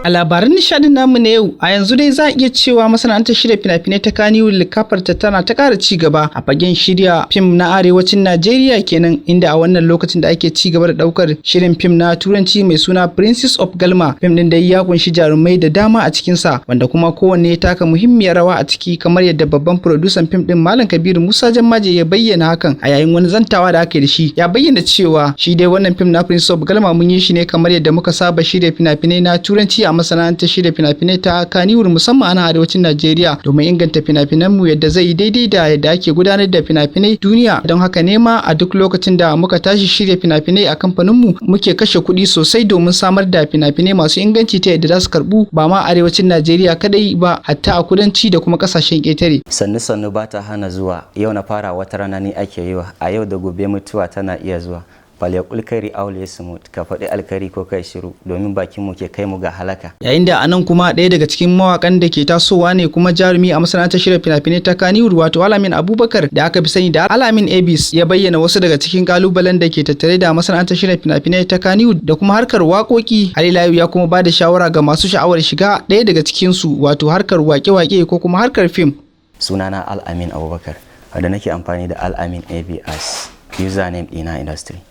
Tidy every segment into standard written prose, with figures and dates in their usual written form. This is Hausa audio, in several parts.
A labaran nishadin namu na yau, a yanzu dai za a iya cewa masana'antar shirya fina-finai ta Kannywood likafarta tana ta ƙara ci gaba a fagen shirya fim na arewacin Najeriya kenan, inda a wannan lokacin da ake ci gaba da ɗaukar shirin fim na turanci mai suna Princess of Galma. Fim ɗin da ya kunshi jarumai da dama a cikinsa, wanda kuma kowanne ya taka muhimmiyar rawa a ciki, kamar yadda babban furodusan fim ɗin, Malam Kabiru Musa Jammaje, ya bayyana hakan a yayin wani zantawa da aka yi da shi. Ya bayyana cewa shi dai wannan fim na Princess of Galma mun yi shi ne kamar yadda muka saba shirya fina-finai na turanci a masana'antar shirya fina-finai ta Kannywood, musamman a nan arewacin Najeriya, domin inganta fina-finanmu yadda zai yi daidai da yadda ake gudanar da fina-finai duniya. Don haka ne ma a duk lokacin da muka tashi shirya fina-finai a kamfaninmu, muke kashe kuɗi sosai domin samar da fina-finai masu inganci, ta yadda za su karbu ba ma arewacin Najeriya kadai ba, hatta a kudanci da kuma kasashen ƙetare. Sannu sannu ba ta hana zuwa. Yau na fara, wata rana ni ake yi wa. A yau da gobe mutuwa tana iya zuwa. Falyaqul khairi aw liyasmut, ka faɗi alkhairi ko kai shiru, domin bakin mu ke kai mu ga halaka. Yayin da anan kuma ɗaya daga cikin mawakan da ke tasowa ne kuma jarumi a masana'antar shirya fina-finai ta Kannywood, wato Alamin Abubakar da aka fi sani da Alamin Abis, ya bayyana wasu daga cikin kalubalen da ke tattare da masana'antar shirya fina-finai ta Kannywood da kuma harkar waƙoƙi. Har ila ya kuma ba da shawara ga masu sha'awar shiga ɗaya daga cikin su, wato harkar waƙe-waƙe ko kuma harkar fim. Sunana Al-Amin Abubakar, wanda nake amfani da Al-Amin AB as username ɗina industry.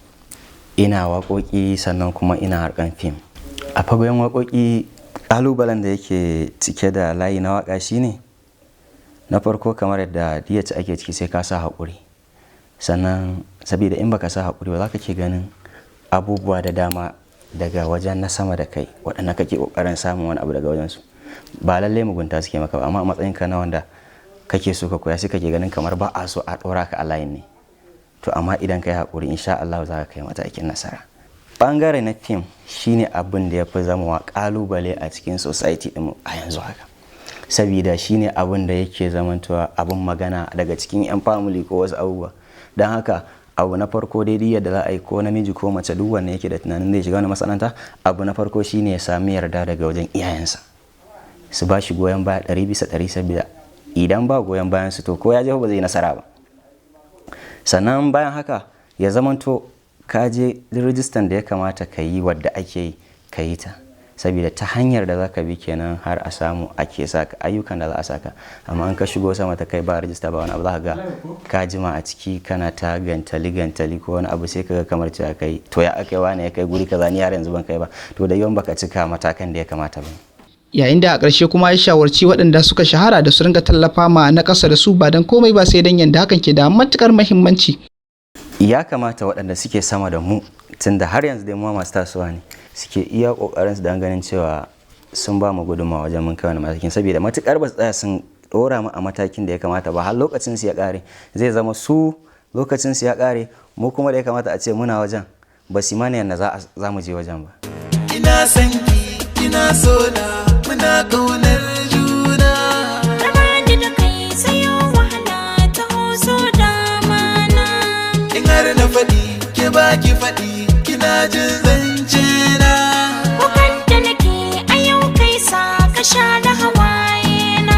Ina waƙoƙi, sannan kuma ina harkan fim. A fagen waƙoƙi, ƙalubalen da yake cike da layi na waƙa shine, na farko, kamar yadda diyace ake ciki, sai ka sa haƙuri. Sannan saboda in baka sa haƙuri ba, za ka ke ganin abubuwa da dama daga wajen na sama da kai, waɗanda kake ƙoƙarin samun wani abu daga wajensu. Ba lallai mugunta suke maka ba, amma a matsayin ka na wanda kake so ka koya, sai kake ganin kamar ba a so a ɗora ka a layin ne. To amma idan kai haƙuri, insha Allah za ka kai matakin nasara. Bangare na fim shine abin da ya fi zamawa ƙalubale a cikin society ɗin a yanzu haka, sabida shine abin da yake zamantowa abin magana daga cikin 'yan family ko wasu abubuwa. Don haka abu na farko, daidai yadda za a yi, ko namiji ko mace, duk wanda yake da tunanin zai shiga wani masana'anta, abu na farko shine ya sami yarda daga wajen iyayensa, su ba shi goyon baya 100%, sabida idan ba goyon bayan su, to ko ya je ba zai nasara ba. Sannan bayan haka, ya zamanto ka je rijistan da ya kamata ka yi, wadda ake yi, ka yi ta, saboda ta hanyar da za ka bi kenan har a samu ake saka ayyukan da za a saka. Amma an ka shigo sama ta kai, ba rijista, ba wani abu, za ka ga ka jima a ciki kana ta gantali gantali ko wani abu, sai ka ga kamar cewa kai, to ya aka yi wani ya kai guri kaza, ni har yanzu ban kai ba? To da yawan baka cika matakan da ya kamata ba. Yayin da a ƙarshe kuma ya shawarci waɗanda suka shahara da su ringa tallafa ma na ƙasa da su, ba don komai ba sai don yadda hakan ke da matuƙar muhimmanci. Ya kamata waɗanda suke sama da mu, tunda har yanzu dai mu masu tasowa ne, suke iya ƙoƙarin su don ganin cewa sun ba mu gudunmawa wajen mun kai wani matakin, saboda matukar ba su tsaya sun ɗora mu a matakin da ya kamata ba, har lokacin su ya ƙare, zai zama su lokacin su ya ƙare, mu kuma da ya kamata a ce muna wajen, ba su mana yadda za mu je wajen ba. Ina son ki, kina so na, muna kaunar juna. Raba ni da kai sai wahala ta so damana. In har na faɗi, ke ba ki faɗi, kina jin zance na. Kukan da nake a yau, kai sa ka share hawaye na.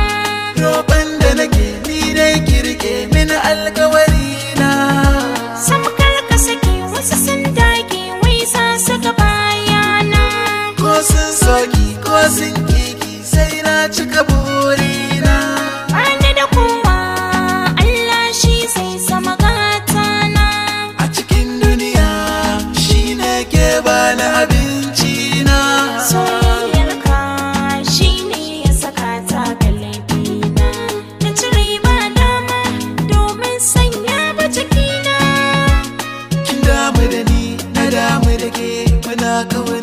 Roƙon da nake ni dai, ki rike mini alkawari na. Samkar ka sake, wasu sun dage wai za su ga bayana. Ko sun soki ko sun kiki, sai na cika burina. Bani da kowa, Allah shi zai zama gatana. A cikin duniya shi ne ke bani abinci na. Soyayyarka shi ne ya saka ta laifina. Na cire ba dama domin sanya ba cikina. Kin damu da ni, na damu da ke, muna kawai.